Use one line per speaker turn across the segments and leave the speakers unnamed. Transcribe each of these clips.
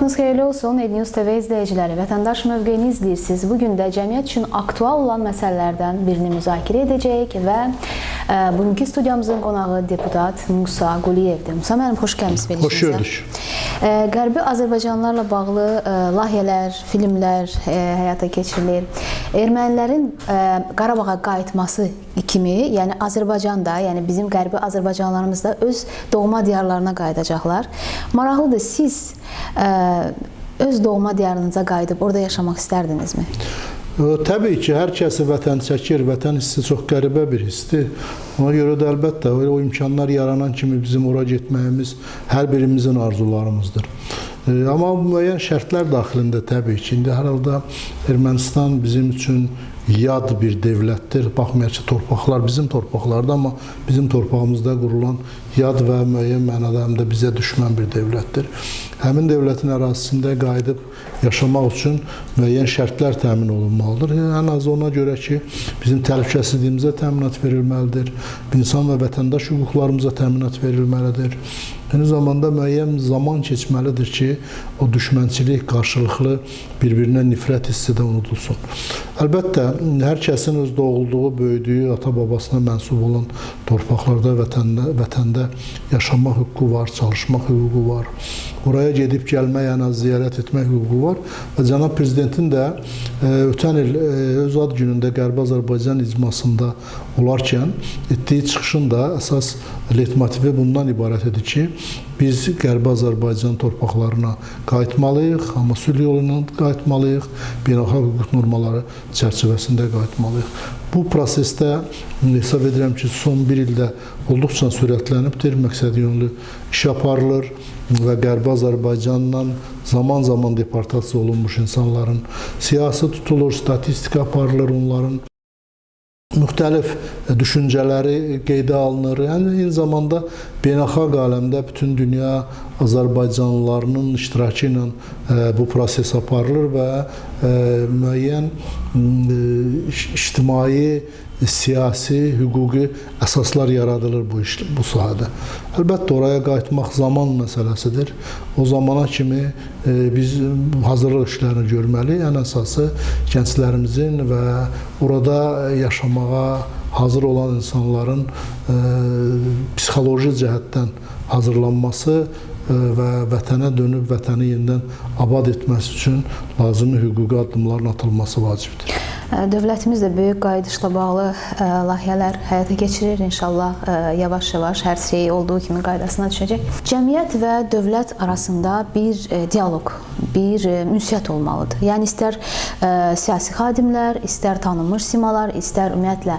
Vaxtınız xeyirli olsun, EdNews TV izləyiciləri. Vətəndaş mövqeyini izləyirsiniz. Bugün də cəmiyyət üçün aktual olan məsələlərdən birini müzakirə edəcəyik və bugünkü studiyamızın qonağı deputat Musa Quliyevdir. Musa müəllim, xoş gəlmisiniz.
Xoş gördük.
Qərbi Azərbaycanlılarla bağlı layihələr, filmlər həyata keçirilir. Ermənilərin Qarabağa qayıtması kimi, yəni Azərbaycanda, yəni bizim Qərbi Azərbaycanlılarımız da öz doğma diyarlarına qayıdacaqlar. Maraqlıdır, siz öz doğma diyarınıza qayıdıb orada yaşamaq istərdinizmi?
Təbii ki, hər kəsi vətən çəkir. Vətən hissi çox qəribə bir hissdir. Ona görə də əlbəttə o imkanlar yaranan kimi bizim ora getməyimiz hər birimizin arzularımızdır. Amma müəyyən şərtlər daxilində təbii ki, indi hər halda Ermənistan bizim üçün yad bir devlətdir. Baxmayaraq ki, torpaqlar bizim torpaqlardır, amma bizim torpağımızda qurulan yad və müəyyən mənada həm də bizə düşmən bir devlətdir. Həmin devlətin ərazisində qayıdıb yaşamaq üçün müəyyən şərtlər təmin olunmalıdır. Ən azı ona görə ki, bizim təhlükəsizliyimizə təminat verilməlidir, insan və vətəndaş hüquqlarımıza təminat verilməlidir. Eyni zamanda müəyyən zaman keçməlidir ki, o düşmənçilik qarşılıqlı bir-birinə nifrət hissi də unudulsun. Əlbəttə, hər kəsin öz doğulduğu, böyüdüyü, ata-babasına mənsub olan torpaqlarda, vətəndə yaşamaq hüququ var, çalışmaq hüququ var. Oraya gedib gəlmək, ən az ziyarət etmək hüququ var. Və cənab Prezidentin də ötən il öz ad günündə Qərbi Azərbaycan icmasında olarkən etdiyi çıxışın da əsas leitmotivi bundan ibarət idi ki, biz Qərbi Azərbaycan torpaqlarına qayıtmalıyıq, amma sülh yolu ilə qayıtmalıyıq, beynəlxalq hüquq normaları çərçivəsində qayıtmalıyıq. Bu prosesdə hesab edirəm ki, son bir ildə olduqca sürətlənibdir, məqsədyönlü iş aparılır və Qərbi Azərbaycandan zaman-zaman deportasiya olunmuş insanların siyasi tutulur, statistika aparılır onların. Müxtəlif düşüncələri qeydə alınır. Yəni, eyni zamanda beynəlxalq aləmdə bütün dünya Azərbaycanlılarının iştirakı ilə bu proses aparılır və müəyyən ictimai, siyasi, hüquqi əsaslar yaradılır bu sahədə. Əlbəttə, oraya qayıtmaq zaman məsələsidir. O zamana kimi biz hazırlıq işlərini görməliyik. Ən əsası gənclərimizin və orada yaşamağa hazır olan insanların psixoloji cəhətdən hazırlanması və vətənə dönüb vətəni yenidən abad etməsi üçün lazımi hüquqi addımların atılması vacibdir.
Dövlətimiz də böyük qayıdışla bağlı layihələr həyata keçirir. İnşallah yavaş-yavaş hər şey olduğu kimi qaydasına düşəcək. Cəmiyyət və dövlət arasında bir dialoq, bir ünsiyyət olmalıdır. Yəni istər siyasi xadimlər, istər tanınmış simalar, istər ümumiyyətlə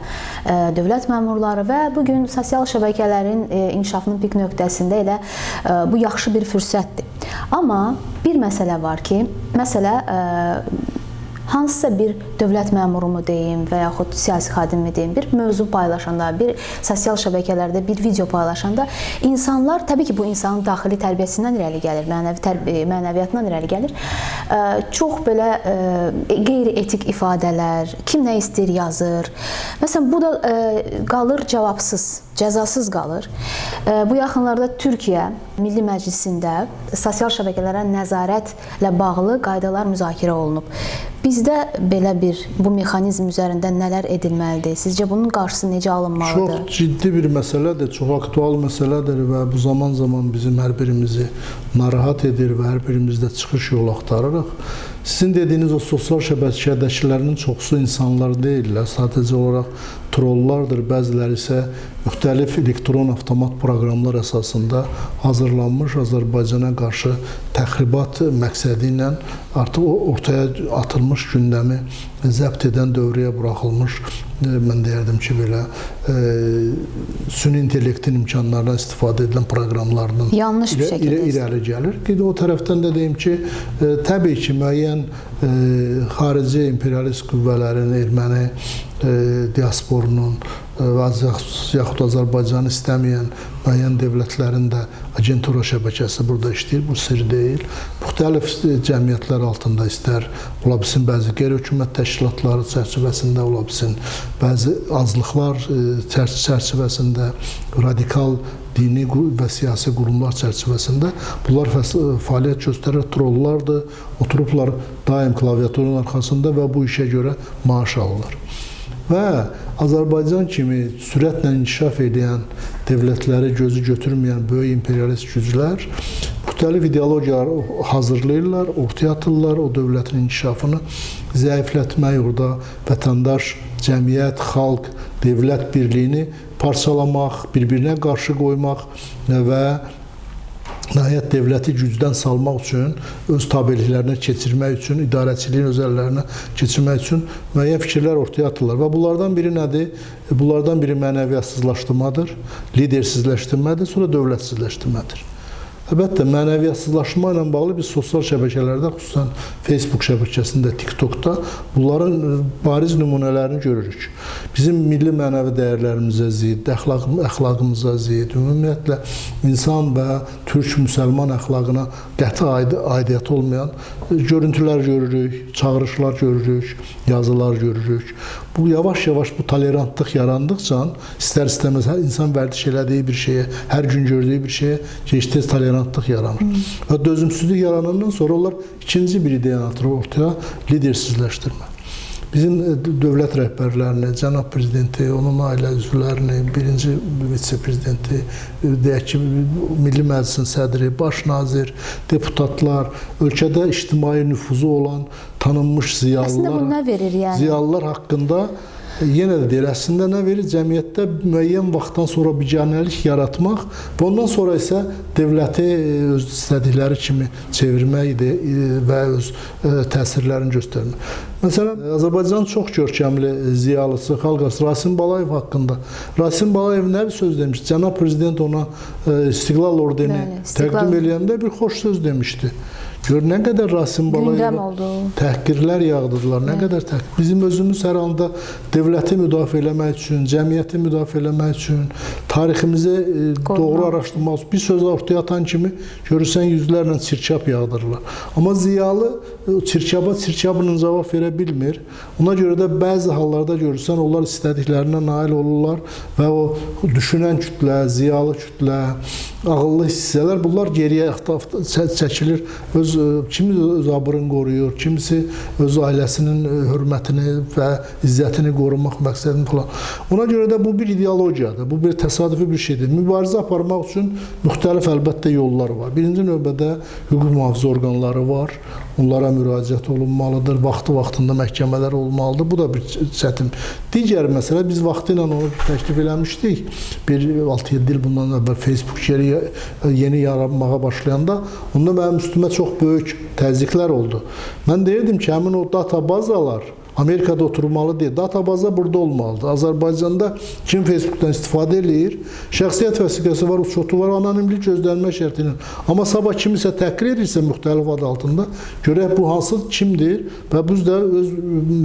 dövlət məmurları və bugün sosial şəbəkələrin inkişafının pik nöqtəsində elə bu yaxşı bir fürsətdir. Amma bir məsələ var ki, məsələ hansısa bir dövlət məmurumu deyim və yaxud siyasi xadimi deyim, bir mövzu paylaşanda, bir sosial şəbəkələrdə bir video paylaşanda insanlar, təbii ki, bu insanın daxili tərbiyəsindən irəli gəlir, mənəviyyatından irəli gəlir. Çox belə qeyri-etik ifadələr, kim nə istəyir yazır. Məsələn, bu da qalır cavabsız, cəzasız qalır. Bu yaxınlarda Türkiyə Milli Məclisində sosial şəbəkələrə nəzarətlə bağlı qaydalar müzakirə olunub. Bizdə belə bir bu mexanizm üzərində nələr edilməlidir? Sizcə bunun qarşısı necə alınmalıdır?
Çox ciddi bir məsələdir, çox aktual məsələdir və bu zaman-zaman bizim hər birimizi narahat edir və hər birimizdə çıxış yolu axtarırıq. Sizin dediyiniz o sosial şəbəkədəkilərinin çoxusu insanlar deyirlər, sadəcə olaraq trollardır, bəziləri isə müxtəlif elektron avtomat proqramlar əsasında hazırlanmış Azərbaycana qarşı təxribat məqsədi ilə artıq ortaya atılmış gündəmi zəbt edən dövrəyə buraxılmış, mən deyərdim ki, belə süni intellektin imkanlarından istifadə edilən proqramlardan
yanlış bir şəkildə
irəli gəlir. O tərəfdən də deyim ki, təbii ki, müəyyən xarici imperialist qüvvələrin, erməni diasporunun və yaxud Azərbaycanı istəməyən müəyyən dövlətlərin də agentura şəbəkəsi burada işləyir. Bu sir deyil. Müxtəlif cəmiyyətlər altında istər ola bilsin bəzi qeyri-hökumət təşkilatları çərçivəsində, ola bilsin bəzi azlıqlar çərçivəsində, radikal dini və siyasi qurumlar çərçivəsində bunlar fəaliyyət göstərir, trollardır, oturublar daim klaviaturun arxasında və bu işə görə maaş alırlar. Və Azərbaycan kimi sürətlə inkişaf edən dövlətləri gözü götürməyən böyük imperialist güclər müxtəlif ideologiyalar hazırlayırlar, ortaya atırlar, o dövlətin inkişafını zəiflətmək, orada vətəndaş, cəmiyyət, xalq, dövlət birliyini parçalamaq, bir-birinə qarşı qoymaq və nəhayət dövləti gücdən salmaq üçün, öz tabeliklərinə keçirmək üçün, idarəçiliyin öz əllərinə keçirmək üçün müəyyən fikirlər ortaya atırlar. Və bunlardan biri nədir? Bunlardan biri mənəviyyatsızlaşdırmadır, lidersizləşdirmədir, sonra dövlətsizləşdirmədir. Əlbəttə, mənəviyyatsızlaşma ilə bağlı biz sosial şəbəkələrdə, xüsusən Facebook şəbəkəsində, TikTokda bunların bariz nümunələrini görürük. Bizim milli mənəvi dəyərlərimizə zidd, əxlaqımıza zidd, ümumiyyətlə insan və türk müsəlman əxlaqına qəti aidiyyəti olmayan görüntülər görürük, çağırışlar görürük, yazılar görürük. Bu yavaş-yavaş bu tolerantlıq yarandıqca istər-istəməz insan vərdiş elədiyi bir şeyə, hər gün gördüyü bir şeyə gec-tez tolerantlıq yaranır. Və dözümsüzlük yaranandan sonra onlar ikinci bir ideya atır ortaya, lidersizləşdirmə. Bizim dövlət rəhbərlərini, cənab prezidenti, onun ailə üzvlərini, birinci vitse-prezidenti, deyək ki, Milli Məclisin sədri, baş nazir, deputatlar, ölkədə ictimai nüfuzu olan tanınmış ziyalılar,
əslində bu nə verir yəni?
Ziyalılar haqqında yenə də deyir, əslində nə verir? Cəmiyyətdə müəyyən vaxtdan sonra biganəlik yaratmaq və ondan sonra isə dövləti öz istədikləri kimi çevirmək və öz təsirlərini göstərmək. Məsələn, Azərbaycanın çox görkəmli ziyalısı, xalq artisti Rasim Balayev haqqında. Rasim Balayev nə bir söz demişdi? Cənab prezident ona İstiqlal ordeni təqdim eləyəndə bir xoş söz demişdi. Gör, nə qədər Rasim Balayevə təhqirlər yağdırdılar, nə qədər təhqir. Bizim özümüz hər anda dövləti müdafiə eləmək üçün, cəmiyyəti müdafiə eləmək üçün, tariximizi doğru araşdırmaq üçün bir söz ortaya atan kimi görürsən yüzlərlə çirkab yağdırırlar. Amma ziyalı çirkaba çirkabla cavab verə bilmir. Ona görə də bəzi hallarda görürsən, onlar istədiklərinə nail olurlar və o düşünən kütlə, ziyalı kütlə, ağıllı hissələr, bunlar geriyə çəkilir. Kimi öz abırını qoruyur, kimisi öz ailəsinin hörmətini və izzətini qorumaq məqsədini falan. Ona görə də bu bir ideologiyadır, bu bir təsadüfi bir şeydir. Mübarizə aparmaq üçün müxtəlif əlbəttə yollar var. Birinci növbədə hüquq mühafizə orqanları var, onlara müraciət olunmalıdır, vaxtı-vaxtında məhkəmələr olmalıdır. Bu da bir çətin. Digər məsələ, biz vaxtı ilə onu təklif eləmişdik. Bir 6-7 il bundan əvvəl Facebook yeni yaranmağa başlayanda onda mənim üstümə çox böyük təzyiqlər oldu. Mən deyirdim ki, həmin o databazalar Amerikada oturmalı deyil. Databaza burada olmalıdır. Azərbaycanda kim Facebookdan istifadə eləyir, şəxsiyyət vəsiqəsi var, uçotu var, anonimlik gözlənmə şərti ilə. Amma sabah kimisə təhqir edirsə müxtəlif ad altında, görək bu hansı kimdir və biz də öz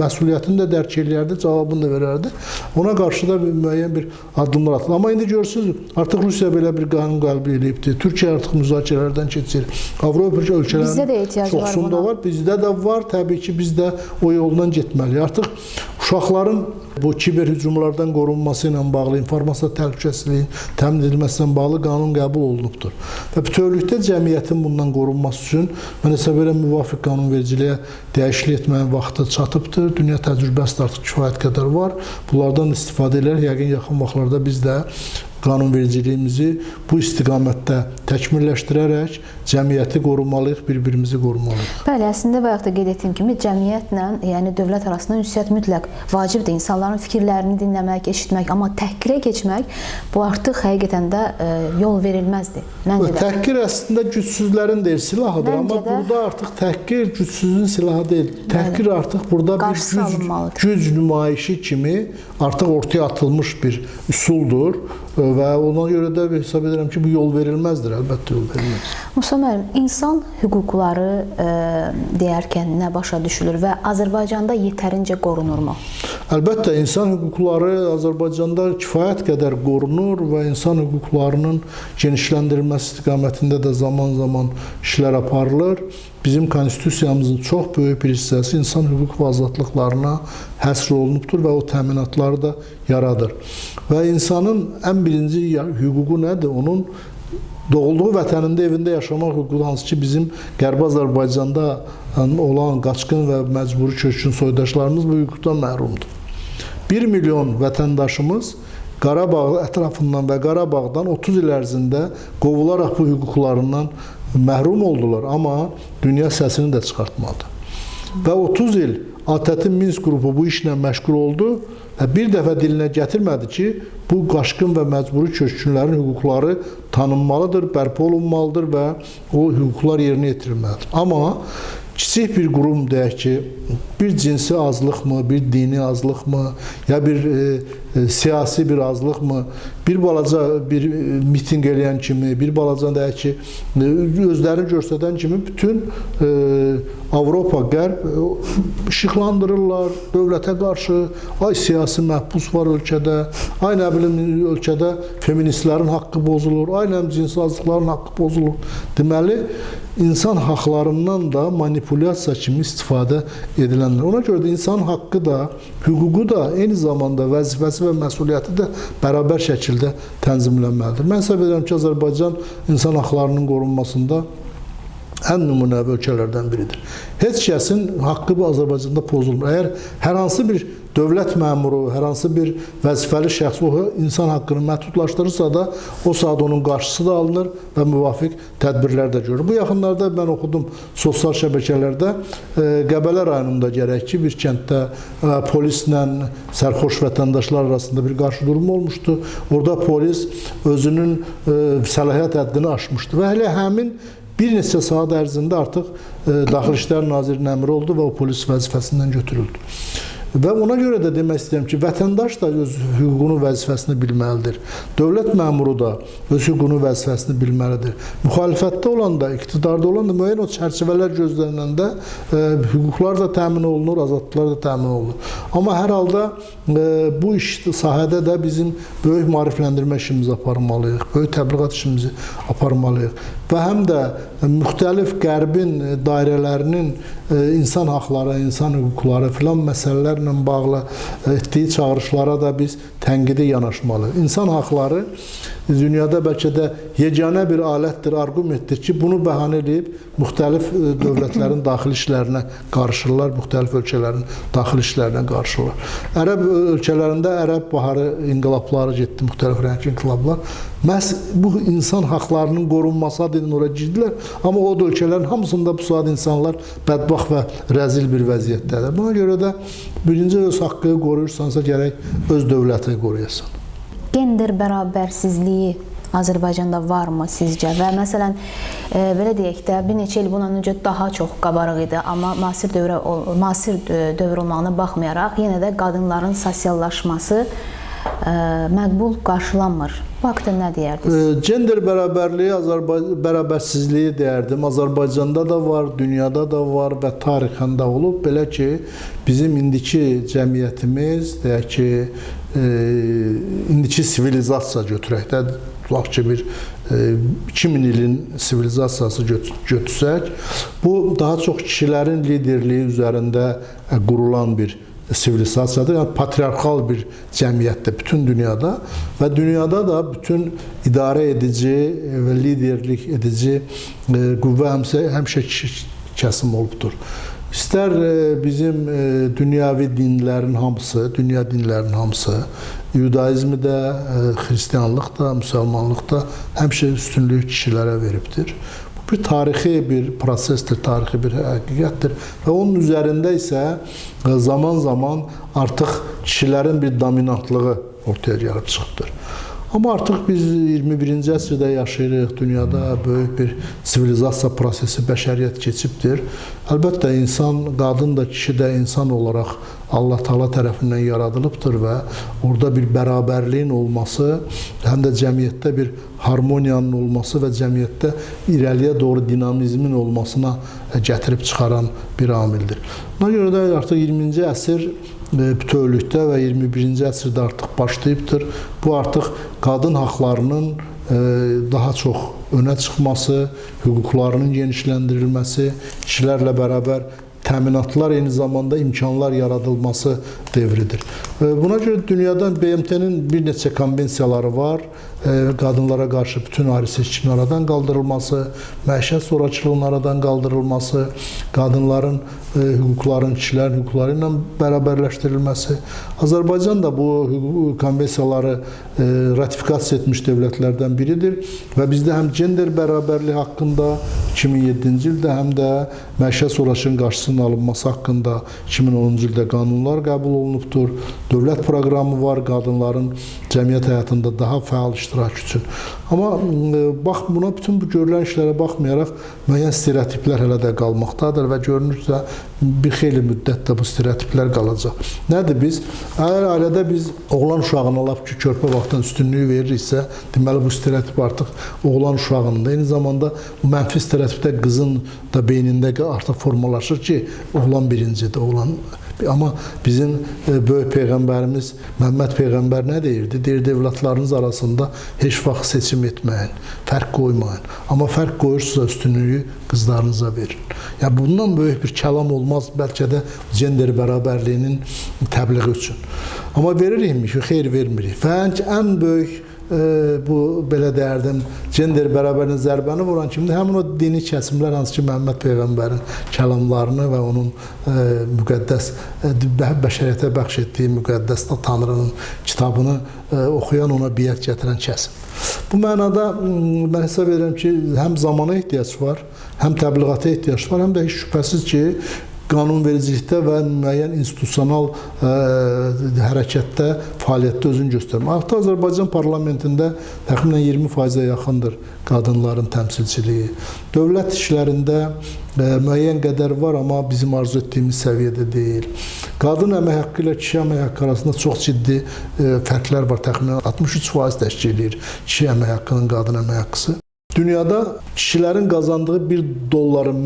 məsuliyyətini də dərk eləyərdi, cavabını da verərdi. Ona qarşı da müəyyən bir addımlar atılır. Amma indi görürsünüz, artıq Rusiya belə bir qanun qəbul eləyibdir. Türkiyə artıq müzakirələrdən keçir. Avropa ölkələrinin çoxsunda var. Bizdə də var. Təbii ki, biz də o yoldan getməliyik. Artıq uşaqların bu kiber hücumlardan qorunması ilə bağlı, informasiya təhlükəsizliyinin təmin edilməsi ilə bağlı qanun qəbul olunubdur. Və bütövlükdə cəmiyyətin bundan qorunması üçün mən hesab edirəm müvafiq qanunvericiliyə dəyişiklik etməyin vaxtı çatıbdır. Dünya təcrübəsi də artıq kifayət qədər var. Bunlardan istifadə edərək yəqin yaxın vaxtlarda biz də qanunvericiliyimizi bu istiqamətdə təkmilləşdirərək cəmiyyəti qorumalıyıq, bir-birimizi qorumalıyıq.
Bəli, əslində bayaq da qeyd etdiyim kimi cəmiyyətlə, yəni dövlət arasında ünsiyyət mütləq vacibdir. İnsanların fikirlərini dinləmək, eşitmək, amma təhqirə keçmək bu artıq həqiqətən də yol verilməzdir. Məncə də.
Təhqir əslində gücsüzlərin deyil, silahıdır, amma burada artıq təhqir gücsüzün silahı deyil. Təhqir artıq burada bir güc nümayişi kimi artıq ortaya atılmış bir üsuldur. Və ona görə də hesab edirəm ki, bu yol verilməzdir, əlbəttə yol verilməz.
Musa müəllim, insan hüquqları deyərkən nə başa düşülür və Azərbaycanda yetərincə qorunurmu?
Əlbəttə, insan hüquqları Azərbaycanda kifayət qədər qorunur və insan hüquqlarının genişləndirilməsi istiqamətində də zaman-zaman işlər aparılır. Bizim konstitusiyamızın çox böyük bir hissəsi insan hüquq və azadlıqlarına həsr olunubdur və o təminatları da yaradır. Və insanın ən birinci hüququ nədir? Onun doğulduğu vətənində, evində yaşamaq hüququ, hansı ki bizim Qərbi Azərbaycanda olan qaçqın və məcburi köçkün soydaşlarımız bu hüquqdan məhrumdur. 1 milyon vətəndaşımız Qarabağ ətrafından və Qarabağdan 30 il ərzində qovularaq bu hüquqlarından məhrum oldular, amma dünya səsini də çıxartmadı. Və 30 il ATƏT-in Minsk qrupu bu işlə məşğul oldu və bir dəfə dilinə gətirmədi ki, bu qaçqın və məcburi köçkünlərin hüquqları tanınmalıdır, bərpa olunmalıdır və o hüquqlar yerinə yetirilməlidir. Amma kiçik bir qurum deyək ki, bir cinsi azlıqmı, bir dini azlıqmı, ya bir siyasi bir azlıqmı, bir balaca bir mitinq eləyən kimi, bir balaca deyək ki, özlərini göstərən kimi bütün Avropa, Qərb işıqlandırırlar dövlətə qarşı. Ay siyasi məhbus var ölkədə, ay nə bilim ölkədə feministlərin haqqı pozulur, ay nə bilim cinsi azlıqların haqqı pozulur. Deməli, insan haqlarından da manipulyasiya kimi istifadə edilənlər. Ona görə də insan haqqı da, hüququ da eyni zamanda vəzifəsi və məsuliyyəti də bərabər şəkildə tənzimlənməlidir. Mən hesab edirəm ki, Azərbaycan insan haqlarının qorunmasında ən nümunəvi ölkələrdən biridir. Heç kəsin haqqı bu Azərbaycanda pozulmur. Əgər hər hansı bir dövlət məmuru, hər hansı bir vəzifəli şəxs o insan haqqını məhdudlaşdırırsa da, o saat onun qarşısı da alınır və müvafiq tədbirlər də görülür. Bu yaxınlarda mən oxudum sosial şəbəkələrdə, Qəbələ rayonunda gərək ki, bir kənddə polislə sərxoş vətəndaşlar arasında bir qarşıdurma olmuşdu. Orada polis özünün səlahiyyət həddini aşmışdı və hələ həmin bir neçə saat ərzində artıq Daxili İşlər Nazirinin əmri oldu və o polis vəzifəsindən götürüldü. Və ona görə də demək istəyirəm ki, vətəndaş da öz hüququnu, vəzifəsini bilməlidir. Dövlət məmuru da öz hüququnu, vəzifəsini bilməlidir. Müxalifətdə olan da, iqtidarda olan da müəyyən o çərçivələr gözlənəndə hüquqlar da təmin olunur, azadlıqlar da təmin olunur. Amma hər halda bu iş sahədə də bizim böyük maarifləndirmə işimizi aparmalıyıq, böyük təbliğat işimizi aparmalıyıq. Və həm də müxtəlif qərbin dairələrinin insan haqları, insan hüquqları filan məsələlərlə bağlı etdiyi çağırışlara da biz tənqidi yanaşmalıyıq. İnsan haqları dünyada bəlkə də yeganə bir alətdir, arqumentdir ki, bunu bəhanə edib müxtəlif dövlətlərin daxili işlərinə qarışırlar, müxtəlif ölkələrin daxili işlərinə qarışırlar. Ərəb ölkələrində Ərəb baharı inqilabları getdi, müxtəlif rəngli inqilablar. Məhz bu insan haqlarının qorunması adı ilə ora girdilər, amma o da ölkələrin hamısında bu saat insanlar bədbəxt və rəzil bir vəziyyətdədir. Buna görə də birinci öz haqqı qoruyursansa, gərək öz dövlətini qoruyasan.
Gender bərabərsizliyi Azərbaycanda varmı sizcə? Və məsələn, belə deyək də, bir neçə il bundan öncə daha çox qabarıq idi, amma müasir dövr olmağına baxmayaraq, yenə də qadınların sosiallaşması məqbul qarşılanmır. Bu haqda nə deyərdiniz?
Gender bərabərliyi, bərabərsizliyi deyərdim. Azərbaycanda da var, dünyada da var və tarixən də olub. Belə ki, bizim indiki cəmiyyətimiz, deyək ki, indiki sivilizasiya götürək də, tutaq ki, bir 2000 ilin sivilizasiyası götürsək, bu daha çox kişilərin liderliyi üzərində qurulan bir sivilizasiyadır. Yəni patriarxal bir cəmiyyətdir bütün dünyada və dünyada da bütün idarə edici və liderlik edici qüvvə həmişə kişi kəsim olubdur. İstər bizim dünyavi dinlərin hamısı, dünya dinlərinin hamısı, yudaizmi də, xristianlıq da, müsəlmanlıq da həmişə üstünlüyü kişilərə veribdir. Bu bir tarixi bir prosesdir, tarixi bir həqiqətdir və onun üzərində isə zaman-zaman artıq kişilərin bir dominantlığı ortaya gəlib çıxıbdır. Amma artıq biz 21-ci əsrdə yaşayırıq, dünyada böyük bir sivilizasiya prosesi, bəşəriyyət keçibdir. Əlbəttə, insan, qadın da, kişi də insan olaraq Allah Taala tərəfindən yaradılıbdır və orada bir bərabərliyin olması, həm də cəmiyyətdə bir harmoniyanın olması və cəmiyyətdə irəliyə doğru dinamizmin olmasına gətirib çıxaran bir amildir. Buna görə də artıq 20-ci əsr bütövlükdə və 21-ci əsrdə artıq başlayıbdır. Bu artıq qadın haqlarının daha çox önə çıxması, hüquqlarının genişləndirilməsi, kişilərlə bərabər təminatlar, eyni zamanda imkanlar yaradılması devridir. Buna görə dünyadan BMT-nin bir neçə konvensiyaları var. Qadınlara qarşı bütün ayrı seçkinin aradan qaldırılması, məişət zorakılığının aradan qaldırılması, qadınların hüquqlarının, kişilərin hüquqları ilə bərabərləşdirilməsi. Azərbaycan da bu konvensiyaları ratifikasiya etmiş dövlətlərdən biridir və bizdə həm gender bərabərliyi haqqında 2007-ci ildə, həm də məişət zorakılığının qarşısının alınması haqqında 2010-cu ildə qanunlar qəbul olunubdur. Dövlət proqramı var qadınların cəmiyyət həyatında daha fəal iştirak üçün. Amma bax buna, bütün bu görülən işlərə baxmayaraq müəyyən stereotiplər hələ də qalmaqdadır və görünürsə bir xeyli müddət də bu stereotiplər qalacaq. Nədir biz? Əgər ailədə biz oğlan uşağına lap ki, körpə vaxtdan üstünlüyü veririksə, deməli bu stereotip artıq oğlan uşağının da, eyni zamanda bu mənfi stereotipdə qızın da beynində artıq formalaşır ki, oğlan birincidir, oğlan. Amma bizim böyük peyğəmbərimiz Məhəmməd peyğəmbər nə deyirdi? Deyirdi, evlatlarınız arasında heç vaxt seçim etməyin, fərq qoymayın. Amma fərq qoyursunuzsa üstünlüyü qızlarınıza verin. Yəni bundan böyük bir kəlam olmaz bəlkə də gender bərabərliyinin təbliği üçün. Amma veririkmi ki, xeyr vermirik. Və ən böyük bu belə deyərdim, gender bərabərliyinin zərbəni vuran kimdir? Həmin o dini kəsimlər, hansı ki Məhəmməd peyğəmbərin kəlamlarını və onun müqəddəs bəşəriyyətə bəxş etdiyi müqəddəs Tanrının kitabını oxuyan, ona biət gətirən kəsim. Bu mənada mən hesab edirəm ki, həm zamana ehtiyac var, həm təbliğata ehtiyac var, həm də heç şübhəsiz ki, qanunvericilikdə və müəyyən institusional hərəkətdə, fəaliyyətdə özünü göstərmir. Artıq Azərbaycan parlamentində təxminən 20%-ə yaxındır qadınların təmsilçiliyi. Dövlət işlərində müəyyən qədər var, amma bizim arzu etdiyimiz səviyyədə deyil. Qadın əmək haqqı ilə kişi əmək haqqı arasında çox ciddi fərqlər var. Təxminən 63% təşkil edir kişi əmək haqqının qadın əmək haqqısı. Dünyada kişilərin qazandığı 1 dolların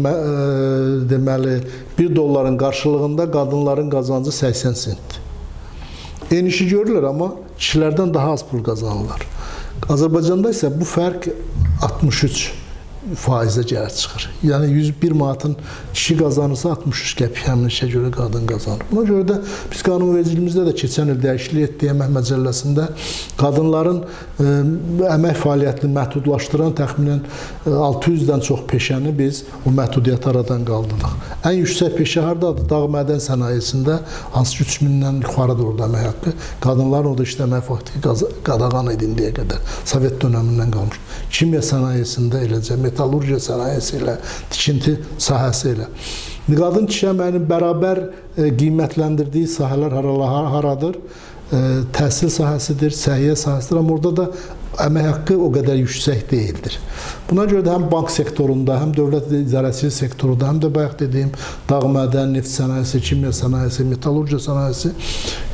deməli 1 dolların qarşılığında qadınların qazancı 80 sentdir. Eyni işi görürlər, amma kişilərdən daha az pul qazanırlar. Azərbaycanda isə bu fərq 63%-ə gəlir çıxır. Yəni 101 manatın kişi qazanırsa 63 qəpik həmin işə görə qadın qazanır. Buna görə də biz qanunvericiliyimizdə də keçən il dəyişiklik etdik əmək məcəlləsində qadınların əmək fəaliyyətini məhdudlaşdıran təxminən 600-dən çox peşəni biz o məhdudiyyəti aradan qaldırdıq. Ən yüksək peşə hardadır? Dağ mədən sənayesində, hansı ki 3000-dən yuxarıdır orada əmək haqqı. Qadınların orada işləmək faktiki qadağan idi indiyə qədər. Sovet dönəmindən qalmış. Kimya sənayesində eləcə, metallurgiya sənayesi ilə, tikinti sahəsi ilə. Qadın kişi əməyinin bərabər qiymətləndirdiyi sahələr haradır? Təhsil sahəsidir, səhiyyə sahəsidir, amma orada da əmək haqqı o qədər yüksək deyildir. Buna görə də həm bank sektorunda, həm dövlət idarəçiliyi sektorunda, həm də bayaq dediyim dağ mədən, neft sənayesi, kimya sənayesi, metallurgiya sənayesi.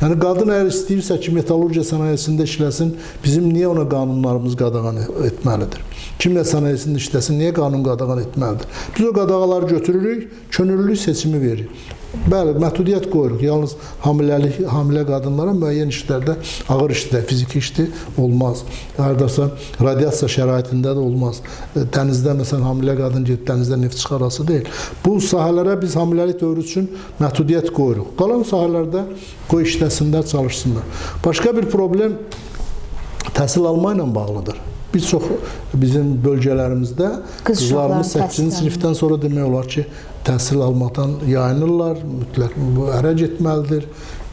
Yəni qadın əgər istəyirsə ki, metallurgiya sənayesində işləsin, bizim niyə ona qanunlarımız qadağan etməlidir? Kimya sənayesində işləsin, niyə qanun qadağan etməlidir? Biz o qadağaları götürürük, könüllü seçimi veririk. Bəli, məhdudiyyət qoyuruq. Yalnız hamilə qadınlara müəyyən işlərdə, ağır işdə, fiziki işdə olmaz. Hardasa radiasiya şəraitində də olmaz. Dənizdə məsələn hamilə qadın gedib dənizdə neft çıxarası deyil. Bu sahələrə biz hamiləlik dövrü üçün məhdudiyyət qoyuruq. Qalan sahələrdə qoy işləsinlər, çalışsınlar. Başqa bir problem təhsil alma ilə bağlıdır. Bir çox bizim bölgələrimizdə qızlarımız 8-ci sinifdən sonra demək olar ki, təhsil almadan yayınırlar, mütləq bu ərə getməlidir.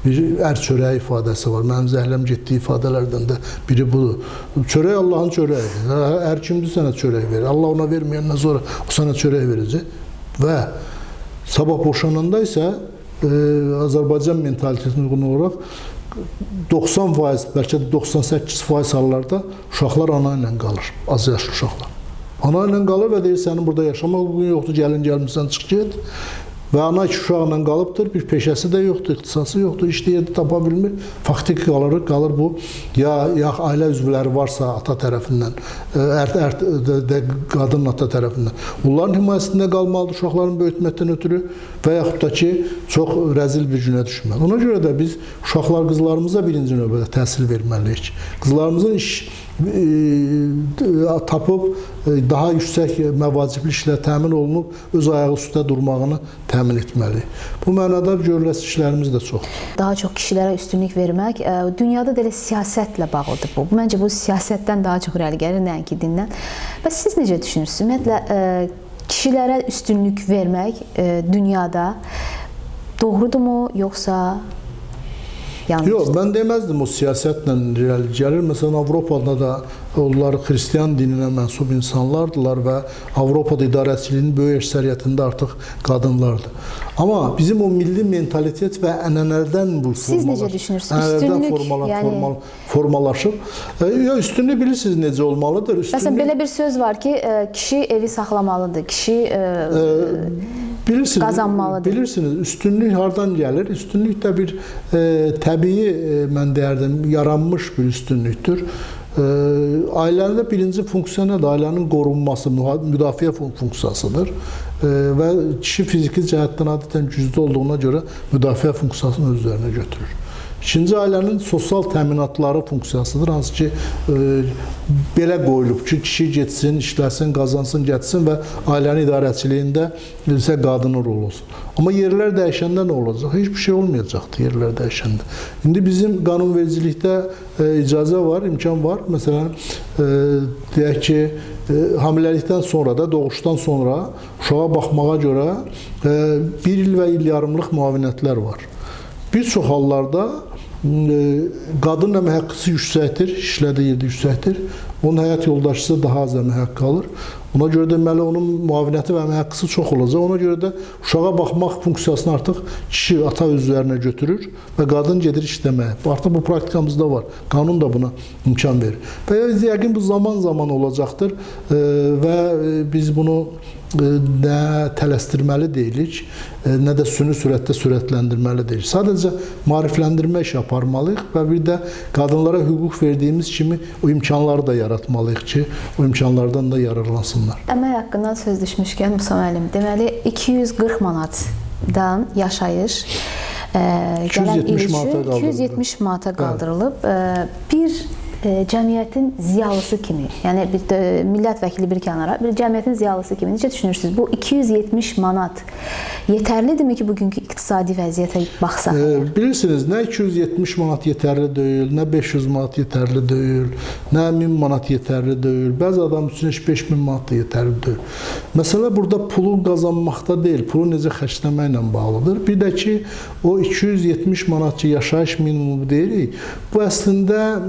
Bir ər çörəyi ifadəsi var. Mənim zəhləm getdiyi ifadələrdən də biri budur. Çörək Allahın çörəyidir. Ər kimdir sənə çörək verir? Allah ona verməyəndən sonra o sənə çörək verəcək. Və sabah boşananda isə Azərbaycan mentalitetinə uyğun olaraq 90%, bəlkə də 98% hallarda uşaqlar ana ilə qalır, az yaşlı uşaqlar. Ana ilə qalır və deyir, sənin burada yaşamaq hüququn yoxdur, gəlin gəlmirsən, çıx get. Və ana iki uşaqla qalıbdır, bir peşəsi də yoxdur, ixtisası yoxdur, işdə yerdə tapa bilmir. Faktiki qalır bu. Ya ailə üzvləri varsa ata tərəfindən, qadının ata tərəfindən. Onların himayəsində qalmalıdır uşaqların böyütməkdən ötürü və yaxud da ki, çox rəzil bir günə düşməli. Ona görə də biz uşaqlar, qızlarımıza birinci növbədə təhsil verməliyik. Qızlarımızın iş tapıb daha yüksək məvacibli işlə təmin olunub öz ayağı üstə durmağını təmin etməliyik. Bu mənada görüləsi işlərimiz də çoxdur.
Daha çox kişilərə üstünlük vermək dünyada da elə siyasətlə bağlıdır bu. Məncə bu siyasətdən daha çox irəli gəlir, nəinki dindən. Bəs siz necə düşünürsünüz? Ümumiyyətlə kişilərə üstünlük vermək dünyada doğrudurmu, yoxsa yanlışdır?
Yox, mən deməzdim o siyasətlə irəli gəlir. Məsələn, Avropada da onlar xristian dininə mənsub insanlardılar və Avropada idarəçiliyinin böyük əksəriyyətində artıq qadınlardır. Amma bizim o milli mentalitet və ənənələrdən bu
siz necə düşünürsünüz? Üstünlük,
formalaşıb. Ya üstünlük bilirsiniz necə olmalıdır? Üstünlük...
Məsələn, belə bir söz var ki, kişi evi saxlamalıdır, kişi
bilirsiniz,
qazanmalıdır.
Bilirsiniz, üstünlük hardan gəlir? Üstünlük də bir təbii, mən deyərdim, yaranmış bir üstünlükdür. Ailənin birinci funksiya nədir? Ailənin qorunması, müdafiə funksiyasıdır. Və kişi fiziki cəhətdən adətən güclü olduğuna görə müdafiə funksiyasını öz üzərinə götürür. İkinci, ailənin sosial təminatları funksiyasıdır, hansı ki, belə qoyulub ki, kişi getsin, işləsin, qazansın, getsin və ailənin idarəçiliyində isə qadının rolu olsun. Amma yerlər dəyişəndə nə olacaq? Heç bir şey olmayacaqdır yerlər dəyişəndə. İndi bizim qanunvericilikdə icazə var, imkan var. Məsələn, deyək ki, hamiləlikdən sonra da, doğuşdan sonra uşağa baxmağa görə bir il və il yarımlıq müavinətlər var. Bir çox hallarda qadın əmək haqqısı yüksəkdir, işlədiyi yerdə yüksəkdir. Onun həyat yoldaşısı daha az əmək haqqı alır. Ona görə deməli, onun müavinəti və əmək haqqısı çox olacaq. Ona görə də uşağa baxmaq funksiyasını artıq kişi, ata öz üzərinə götürür və qadın gedir işləməyə. Artıq bu praktikamızda var. Qanun da buna imkan verir. Və yəqin bu zaman-zaman olacaqdır və biz bunu nə tələsdirməli deyilik, nə də süni sürətdə sürətləndirməli deyilik. Sadəcə maarifləndirmə işi aparmalıyıq və bir də qadınlara hüquq verdiyimiz kimi o imkanları da yaratmalıyıq ki, o imkanlardan da yararlansınlar.
Əmək haqqından söz düşmüşkən Musa müəllim, deməli 240 manatdan yaşayış gələn il üçün 270 manata qaldırılıb. Bir cəmiyyətin ziyalısı kimi, yəni bir millət vəkili bir kənara, bir cəmiyyətin ziyalısı kimi necə düşünürsünüz? Bu 270 manat yetərlidirmi ki, bugünkü iqtisadi vəziyyətə baxsaq?
Bilirsiniz, nə 270 manat yetərli deyil, nə 500 manat yetərli deyil, nə 1000 manat yetərli deyil. Bəzi adam üçün heç 5000 manat da yetərli deyil. Məsələ burada pulu qazanmaqda deyil, pulu necə xərcləməklə bağlıdır. Bir də ki, o 270 manat ki, yaşayış minimumu deyirik, bu əslində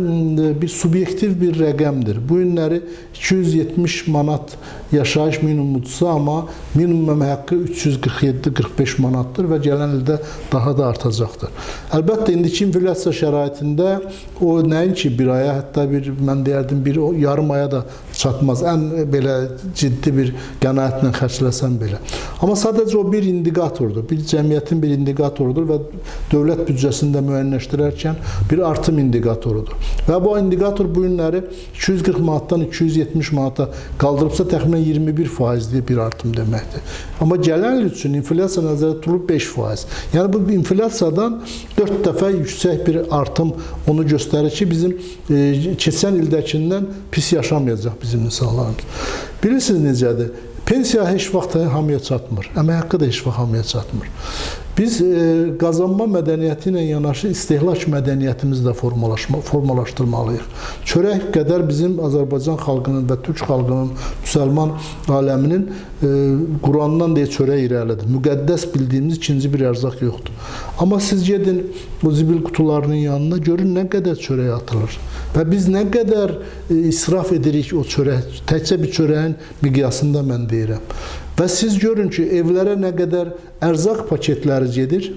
bir subyektiv bir rəqəmdir. Bu günləri 270 manat yaşayış minimumudursa, amma minimum əmək haqqı 347-45 manatdır və gələn ildə daha da artacaqdır. Əlbəttə, indiki inflyasiya şəraitində o nəinki bir aya, hətta bir, mən deyərdim, bir yarım aya da çatmaz. Ən belə ciddi bir qənaətlə xərcləsən belə. Amma sadəcə o bir indikatordur, bir cəmiyyətin bir indikatorudur və dövlət büdcəsini də müəyyənləşdirərkən bir artım indikatorudur. Və bu indikator bu günləri 240 manatdan 270 manata qaldırıbsa təxminən 21%lik bir artım deməkdir. Amma gələn il üçün inflyasiya nəzərdə tutulub 5%. Yəni bu inflyasiyadan 4 dəfə yüksək bir artım onu göstərir ki, bizim keçən ildəkindən pis yaşamayacaq bizim insanlarımız. Bilirsiniz necədir? Pensiya heç vaxt hamıya çatmır. Əmək haqqı da heç vaxt hamıya çatmır. Biz qazanma mədəniyyəti ilə yanaşı istehlak mədəniyyətimizi də formalaşdırmalıyıq. Çörək qədər bizim Azərbaycan xalqının və Türk xalqının, müsəlman aləminin Qurandan deyə çörək irəlidir. Müqəddəs bildiyimiz ikinci bir ərzaq yoxdur. Amma siz gedin bu zibil qutularının yanına, görün nə qədər çörək atılır. Və biz nə qədər israf edirik o çörək, təkcə bir çörəyin miqyasında mən deyirəm. Və siz görün ki, evlərə nə qədər ərzaq paketləri gedir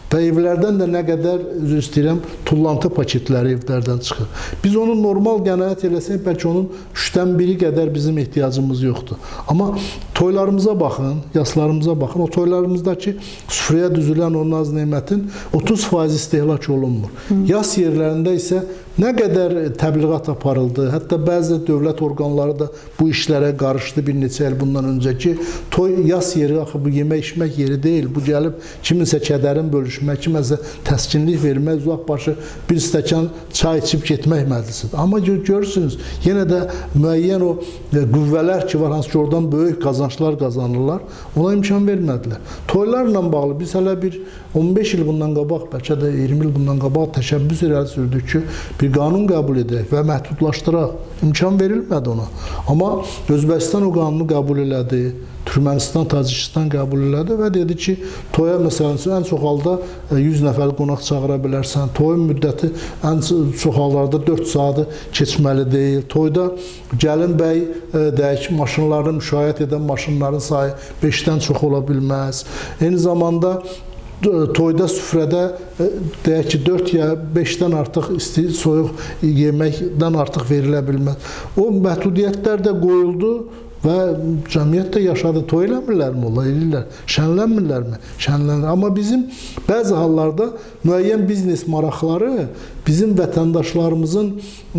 Və evlərdən də nə qədər, üzr istəyirəm, tullantı paketləri evlərdən çıxır. Biz onu normal qənaət eləsək, bəlkə onun 3-dən 1-i qədər bizim ehtiyacımız yoxdur. Amma toylarımıza baxın, yaslarımıza baxın. O toylarımızdakı süfrəyə düzülən o naz nemətin 30% istehlak olunmur. Yas yerlərində isə nə qədər təbliğat aparıldı, hətta bəzi dövlət orqanları da bu işlərə qarışdı bir neçə il bundan öncəki. Toy yas yeri axı bu yemək içmək yeri deyil. Bu gəlib kiminsə kədərin bölüşmək, kiməsə təskinlik vermək, uzaq başı bir stəkan çay içib getmək məclisidir. Amma görürsünüz, yenə də müəyyən o qüvvələr ki var, hansı ki oradan böyük qazançlar qazanırlar, ona imkan vermədilər. Toylarla bağlı biz hələ bir 15 il bundan qabaq, bəlkə də 20 il bundan qabaq təşəbbüs irəli sürdük ki, bir qanun qəbul edək və məhdudlaşdıraq. İmkan verilmədi ona. Amma Özbəkistan o qanunu qəbul elədi, Türkmənistan, Tacikistan qəbul elədi və dedi ki, toya məsələn ən çox halda 100 nəfər qonaq çağıra bilərsən. Toyun müddəti ən çox hallarda 4 saatı keçməli deyil. Toyda gəlin bəy deyək, maşınlarını müşayiət edən maşınların sayı 5-dən çox ola bilməz. Eyni zamanda toyda süfrədə deyək ki, 4 ya 5-dən artıq isti, soyuq yeməkdən artıq verilə bilməz. O məhdudiyyətlər də qoyuldu və cəmiyyət də yaşadı. Toy eləmirlərmi onlar? Eləyirlər. Şənlənmirlərmi? Şənlənir. Amma bizim bəzi hallarda müəyyən biznes maraqları bizim vətəndaşlarımızın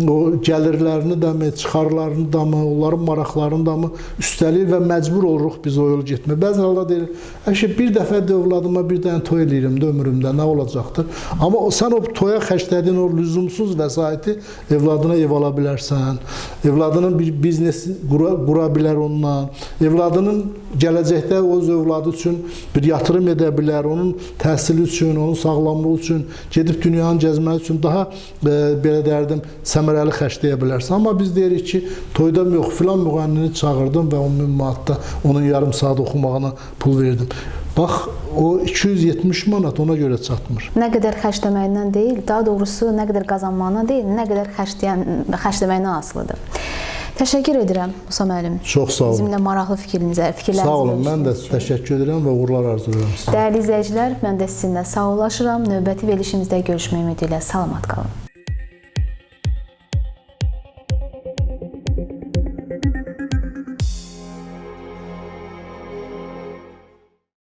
o gəlirlərini də mi, çıxarlarını da mı, onların maraqlarını da mı üstəliyir və məcbur oluruq biz o yolu getməyə. Bəzi halda deyilir, əşi bir dəfə də övladıma bir dənə toy eləyirəm də ömrümdə, nə olacaqdır? Amma sən o toya xərclədiyin o lüzumsuz vəsaiti evladına ev ala bilərsən, evladının bir biznes qura bilər ondan, evladının gələcəkdə öz övladı üçün bir yatırım edə bilər, onun təhsili üçün, onun sağlamlığı üçün, gedib dünyanı gəzməyi üçün daha belə deyərdim, səmərəli xərcləyə bilərsən. Amma biz deyirik ki, toyda yox, filan müğənnini çağırdım və 10.000 manatda onun yarım saat oxumağına pul verdim. Bax, o 270 manat ona görə çatmır.
Nə qədər xərcləməyindən deyil, daha doğrusu nə qədər qazanmağından deyil, nə qədər xərcləməyindən asılıdır. Təşəkkür edirəm Musa müəllim.
Çox sağ olun.
Bizimlə maraqlı fikirlərinizə.
Sağ olun. Mən də təşəkkür edirəm və uğurlar arzulayıram sizə.
Dəyərli izləyicilər, mən də sizinlə sağollaşıram. Növbəti verilişimizdə görüşmək ümidi ilə salamat qalın.